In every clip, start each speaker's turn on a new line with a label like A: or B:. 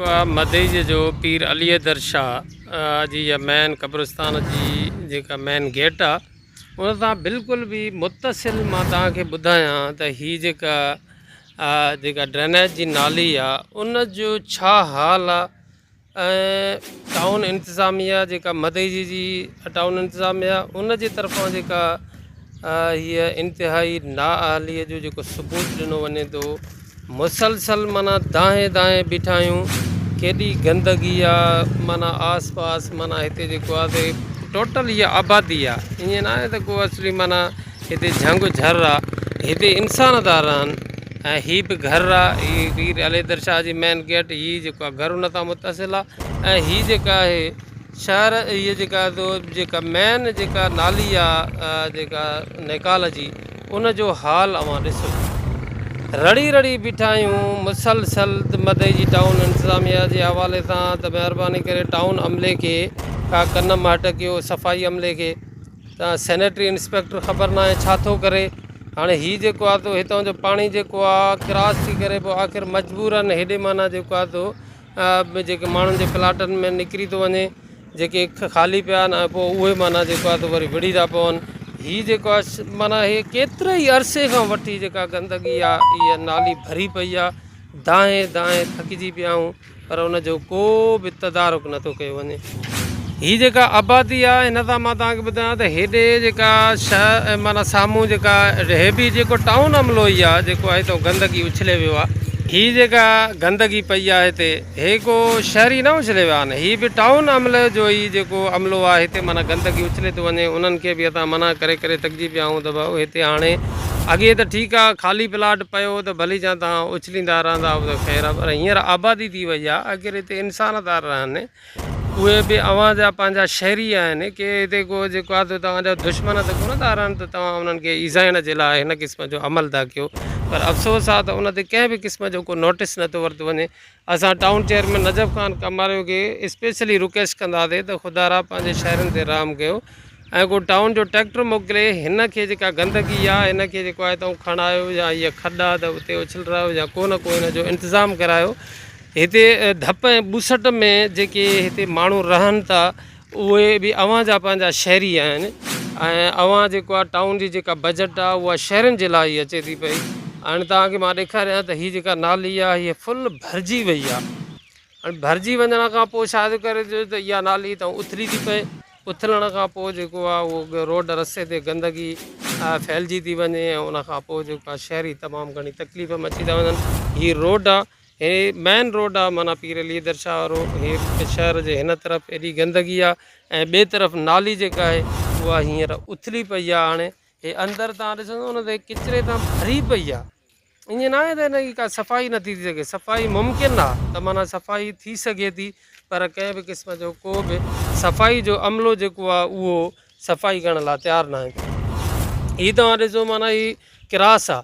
A: جيڪو آ مدئجي جو پير علي حيدر شاهه جي اها مين قبرستان جي جيڪا مين گيٽ آ ان سان بلڪل به متصل مان توهان کي ٻڌايان ته هي جيڪا جيڪا ڊرينيج جي نالي آ ان جو ڇا حال آ ۽ ٽائون انتظاميه جيڪا مدئجي جي ٽائون انتظاميه ان جي طرفان جيڪا هيء انتهائي نااهليء جو جيڪو ثبوت ڏنو وڃي ٿو مسلسل معنيٰ دانهين دانهين بيٺا آهيون ڪيڏي گندگي آ معنيٰ آس پاس معنيٰ هتي جيڪو آ سي ٽوٽل هيء آبادي آ ائين ناهي ته ڪو اصلي معنيٰ هتي جهنگ جهر آ هتي انسان ٿا رهن ۽ هي به گهر آ هي پير علي در شاهه جي مين گيٽ هي جيڪو آ گهر ان سان متصل آ ۽ هي جيڪا آهي شهر هي جيڪا تو جيڪا مين جيڪا نالي آ جيڪا نيڪال جي ان جو حال اوهان ڏسو رڙي رڙي بيٺا آهيون مسلسل مدئي جي ٽائون انتظاميا جي حوالي سان ته مهرباني ڪري ٽائون عملي کي ڪا ڪن مهٽ ڪيو صفائي عملي کي ته سينيٽري انسپيڪٽر خبر ناهي ڇا ٿو ڪري هاڻي هي جيڪو آ تو هتان جو پاڻي جيڪو آ ڪراس ٿي ڪري پوء آخر مجبورن هيڏي معنيٰ جيڪو آ تو جيڪي ماڻهن جي پلاٽن ۾ نڪري ٿو وڃي جيڪي خالي پيا آهن ۽ پوء اهي معنيٰ جيڪو آ تو وري وڙهي ٿا پون هي جيڪو آ معنيٰ هي ڪيتري ئي عرصي کان وٺي جيڪا گندگي آ هي نالي ڀري پئي آ دانهين دانهين ٿڪجي پيا آهيون پر ان جو ڪو به تدارڪ نه ٿو ڪيو وڃي. هي جيڪا آبادي آهي هن سان مان توهان کي ٻڌايان ته هيڏي جيڪا شهر معنيٰ سامهون جيڪا هي به جيڪو ٽائون عملو ئي آهي جيڪو آهي هتان گندگي اڇلي ويو آهي. هي جيڪا گندگي پئي آهي هتي هي ڪو شهري نه اڇلي ويا آهن هي به ٽائون عملي جو ئي جيڪو عملو آهي هتي معنيٰ گندگي اڇلي ٿو وڃي انهن کي به اسان منع ڪري ڪري ٿڪجي پيا آهيون ته ڀائو هتي هاڻي اڳي ته ٺيڪ آهي خالي پلاٽ پيو ته ڀلي جان توهان اڇليندا رهندا اهو ته خير آهي پر هينئر آبادي ٿي وئي آهي آخر هتي انسان ٿا رهن اهي به اوهان جا پنهنجا شهري آهن ڪي هتي ڪو جيڪو آهي سو توهان جا دشمن ته ڪونه ٿا رهن ته توهان انهن کي ايذائڻ جي لاء هن قسم جو عمل ٿا ڪيو پر افسوس آهي ته ان تي ڪنهن به قسم جو ڪو نوٽس نٿو ورتو وڃي اسان ٽائون چيئرمين نجف خان ڪماريو کي اسپيشلي رڪويسٽ ڪنداسين ته خدارا پنهنجي شهرين تي رحم ڪيو ۽ ڪو ٽائون جو ٽريڪٽر موڪلي هن کي جيڪا گندگي آ هن کي جيڪو آهي تون کڻايو يا هيء کڏ آ ته اتي اڇلرايو يا ڪو نه ڪو هن جو انتظام ڪرايو هتي ڌپ ۽ ٻوسٽ ۾ جيڪي هتي ماڻهو رهن ٿا اهي به اوهان جا پنهنجا شهري آهن ۽ اوهان جيڪو آ ٽائون جي جيڪا بجيٽ آ اها شهرين جي لاء ئي اچي ٿي پئي هاڻي توهان کي مان ڏيکاريان ته هي جيڪا نالي آ هيء فل ڀرجي وئي آ هاڻي ڀرجي وڃڻ کان پوء ڇا ٿو ڪري ته اها نالي هتان اٿلي ٿي پئي اٿلڻ کان پوء جيڪو آهي اهو روڊ رستي تي گندگي ڦهلجي ٿي وڃي ۽ ان کان پوء جيڪو آهي شهري تمام گهڻي تڪليف ۾ اچي ٿا وڃن هي روڊ آهي هي مين روڊ آهي معنيٰ پير علي درشاهه وارو هي شهر جي هن طرف ايڏي گندگي آهي ۽ ٻئي طرف نالي جيڪا آهي اها هينئر اٿلي پئي آهي هاڻي هي اندر تان ڏسندو ان تي ڪچري تان ڀري پئي آهي ائين ناهي ته هن جي ڪا صفائي نٿي ٿي سگهي، صفائي ممڪن آ ته معنيٰ صفائي ٿي سگهي ٿي پر ڪنهن به قسم جو ڪو به صفائي جو عملو جيڪو آ اهو صفائي ڪرڻ لاء تيار ناهي. هي توهان ڏسو معنيٰ هي ڪراس آ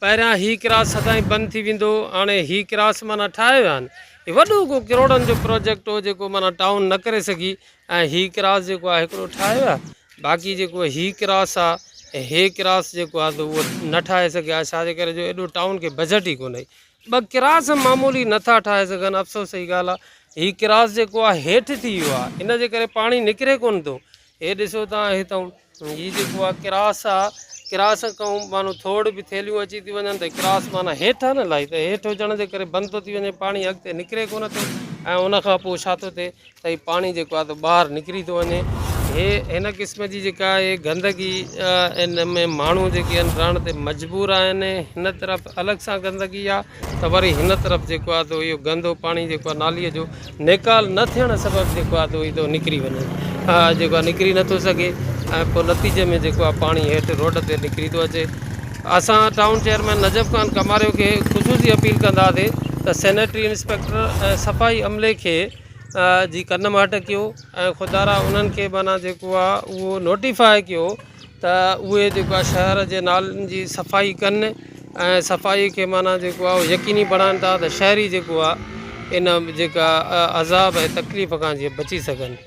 A: پهريان هي ڪراس سدائين بند ٿي ويندو هو هاڻي هي ڪراس معنيٰ ٺاهيا ويا آهن هي وڏو ڪو ڪروڙن جو پروجيڪٽ هو جيڪو معنيٰ ٽائون نه ڪري سگهي ۽ هي ڪراس جيڪو آهي هڪڙو ٺاهيو آهي باقي جيڪو هي ڪراس آهي ۽ هي ڪراس جيڪو آهي اهو نه ٺاهي سگهيا ڇا جي ڪري جو ايڏو ٽائون کي بجيٽ ئي ڪونهي ٻه ڪراس معمولي نٿا ٺاهي سگهن افسوس جي ڳالهه آهي هي ڪراس جيڪو آهي هيٺ ٿي ويو آهي ان جي ڪري پاڻي نڪري ڪونه ٿو هي ڏسو تان هتان هي جيڪو آ ڪراس آ ڪراس کان مانو ٿوڙ به ٿيلهيون اچي ٿي وڃن ته ڪراس معنيٰ هيٺ آ نه لائي ته هيٺ هجڻ جي ڪري بند ٿو ٿي وڃي پاڻي اڳتي نڪري ڪونه ٿو ۽ ان کان پوء ڇا ٿو ٿئي ته هي پاڻي جيڪو آ ته ٻاهر نڪري ٿو وڃي هي هن قسم جي جيڪا آهي گندگي ان ۾ ماڻهو جيڪي آهن رهڻ تي مجبور آهن هن طرف الڳ سان گندگي آ ته وري هن طرف جيڪو آهي ته اهو گندو پاڻي جيڪو آهي ناليء جو نيڪال نه ٿيڻ سبب جيڪو آهي ته اهو نڪري وڃي جيڪو آهي نڪري نٿو سگهي ۽ پوء نتيجي ۾ جيڪو آهي پاڻي هيٺ روڊ تي نڪري ٿو اچي اسان ٽائون چيئرمين نجف خان ڪماريو کي خصوصي اپيل ڪنداسي ته سينيٽري انسپيڪٽر ۽ صفائي عملي کي جي ڪن مان ٽڪيو ۽ خدارا انهن کي معنيٰ جيڪو آهي اهو نوٽيفاء ڪيو ته اهي جيڪو آهي شهر جي نالن جي صفائي ڪن ۽ صفائي کي معنيٰ جيڪو آهي يقيني بڻائن ٿا ته شهري جيڪو آهي ان جيڪا عذاب ۽ تڪليف کان جيئن بچي سگهن.